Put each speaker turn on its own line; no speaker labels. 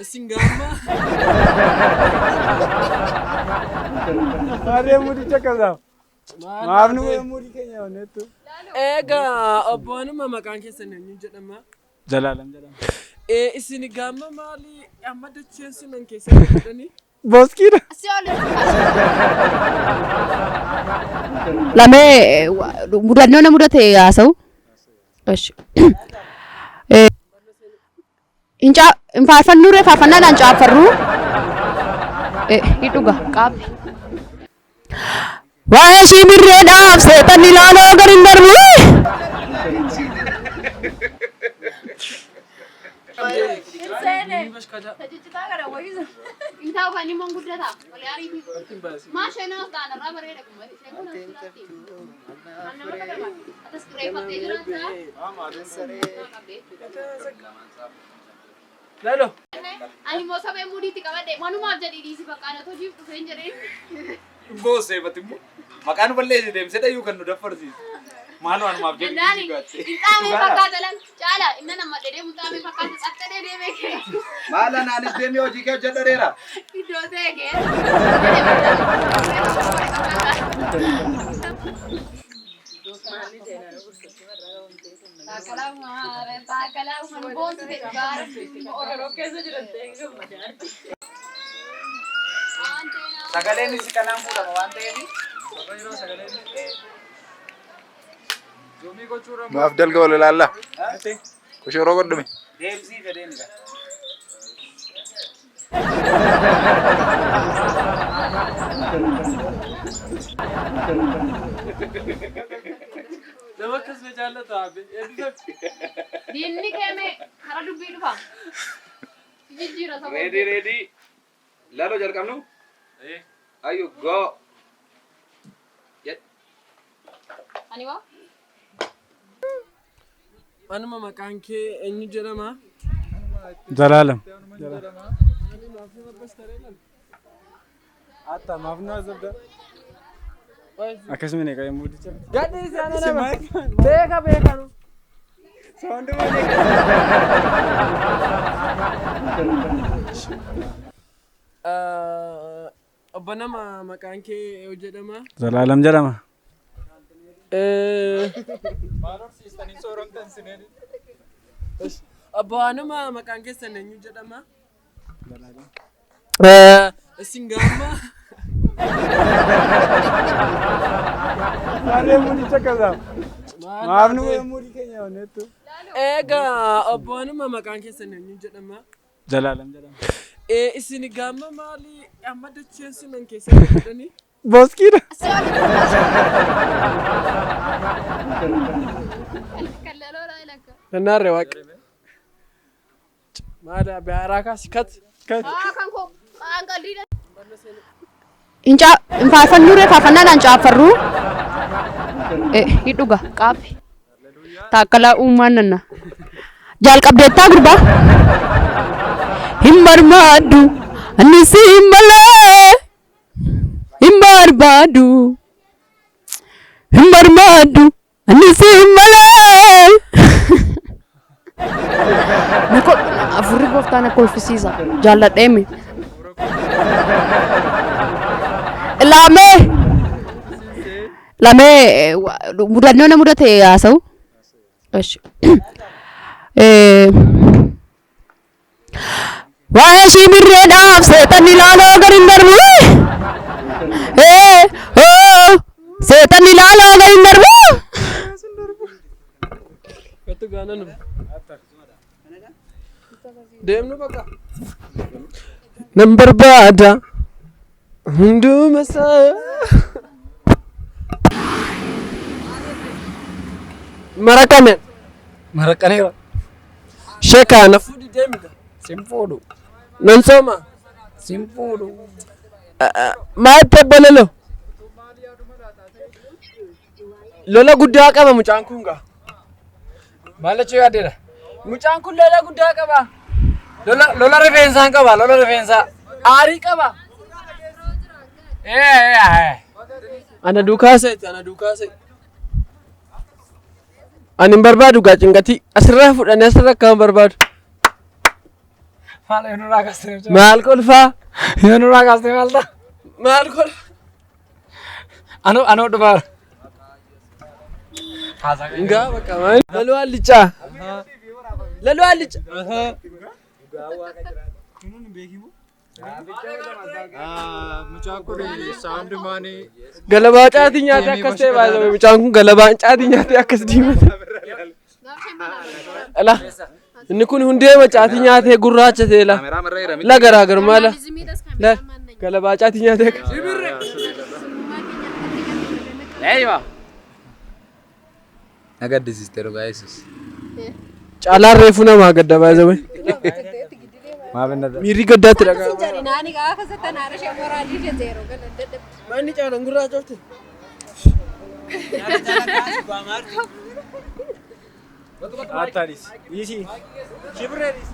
Isin gaamma.
Maarree muudicha akkasaaf. Maaf nu muudii keenya onneettu.
Egaa obbo Anuma maqaan keessan eenyu jedhama?
Jalaalam jedhama.
Isin gaamma maali amma dacheen sunan keessatti jedhanii?
Boskiidha.
Lamee mudannoo na mudate haasa'u. Eshi. Hin faarfannuu ree faarfannaadhaan caaffarruu. Hin dhuga qaabbi. Waa'ee shimbirreedhaaf seexanni laaloo gad hin darbu.
Lalo.
Ani immoo sabee muudiitti qabadhe manumaaf jedhii dhiisi bakka ana hojiif dhufeen jedheen.
Boossee bati immoo maqaan balleessi deemsee dhayyuu kan nu daffarsiisu. Maaloo anumaaf jedhu
Jennaani
dhugaatte.
hin xaamee fakkaata lan caala inna nama dhedhee muxaamee fakkaata xaxxadhee deemee kee
Maala naanis deemee hojii kee hojjedha dheera.
iddoo ta'e kee.
Sagaleen isi kanaan fuudhama waan ta'eef.
Maaf dalga wal ilaalla. Koshoroo godhume.
Deemsii fedheenidha.
Nama akkas na jaallatu aabe. Eebbifame.
Diinni keeme karaa dubbii dhufa. Jijjiira saba.
Ready ready. Lalo jalqabnu? Ayyu go. Jedh.
Ani waa?
Anuma maqaan kee eenyu jedhama?
Jalaalam. Atta maaf nu asabda. Akkasuma ne qabe muudicha.
Gadhi isaana nama. Beeka beekanu.
Sound malee.
Obbo nama maqaan kee eenyu jedhama?
Zalaalam jedhama.
Obbo Anuma maqaan keessan eenyu jedhama? Isin gaamma.
Maarree muudicha akkasaaf. Maaf nu muudii keenya onneettu.
Egaa obbo Anuma maqaan keessan eenyu jedhama?
Jalaalam jedhama.
Isin gaamma maali amma dacheen sunan keessatti jedhanii?
Boskiidha.
Nannaarre waaqa. Maali abbe haaraa kaasi kat.
Hin faarfannuu ree faarfannaadhaan caaffarruu. Hin dhuga qaabbi. Taakkalaa uumaan nanna. Jaalqabdeettaa gurbaa. Hin barbaadu ani si malee. Hin barbaadu. Hin barbaadu ani si malee. Nako afurri gooftaan akka ulfisiisa jaalladheemi. Lamee lamee mudannoo na mudate haasa'u. Eshi. Waa'ee shimbirreedhaaf seexanni laaloo gad hin darbu. Oo seexanni laaloo gad hin darbu.
Kottu gaana nu. Deemnu bakka. Nan barbaada. Hunduma isaa. Maraqame.
Maraqqaneera.
Sheekaa na fuudhi deemita.
Sin fuudhu.
Nan sooma.
Sin fuudhu.
Maal obbololo? Lola guddaa qaba mucaan kun gaa.
Maal jechuu yaaddeedha?
Mucaan kun lola guddaa qaba.
Lola lola rifeensaan qaba. Lola rifeensaa.
Aarii qaba.
Ee ee.
Ana duukaa seeti, ana duukaa seeti. Ani hin barbaadu gaa cinqatii. Asirraa fudhanii asirra akka hin barbaadu.
Maal yoo nurraa kaastee mucaa?
Maal kolfaa?
Yoo nurraa kaastee maal ta'a?
Maal kolfaa?
Anoo anoo dhufaara. Haasaa kan
Ngaa bakka maal? Laluu allichaa. Laluu allichaa.
Mucaan kun saandumaanii
Galabaa caatii nyaatee akkas ta'e baay'ee mucaan kun galabaan caatii nyaatee akkas diimate. Ala inni kun hundee caatii nyaatee gurraacha ta'e la.
Kaameraa marra jira miti.
La garaagarummaa la. La galabaa caatii nyaatee akkas.
Eeywa.
Na gaddisiiste dhugaa Yesuus.
Caalaan reefu namaa gadda baay'ee. Miirri gaddaatti dhaga'ama.
Jedhinaani gaafa sattan haara ishee moraalii ishee zeeroo galan dadhabde.
Manni caalaan gurraacha oofte.
Attaanis. Dhiisii. Shibirree dhiisi.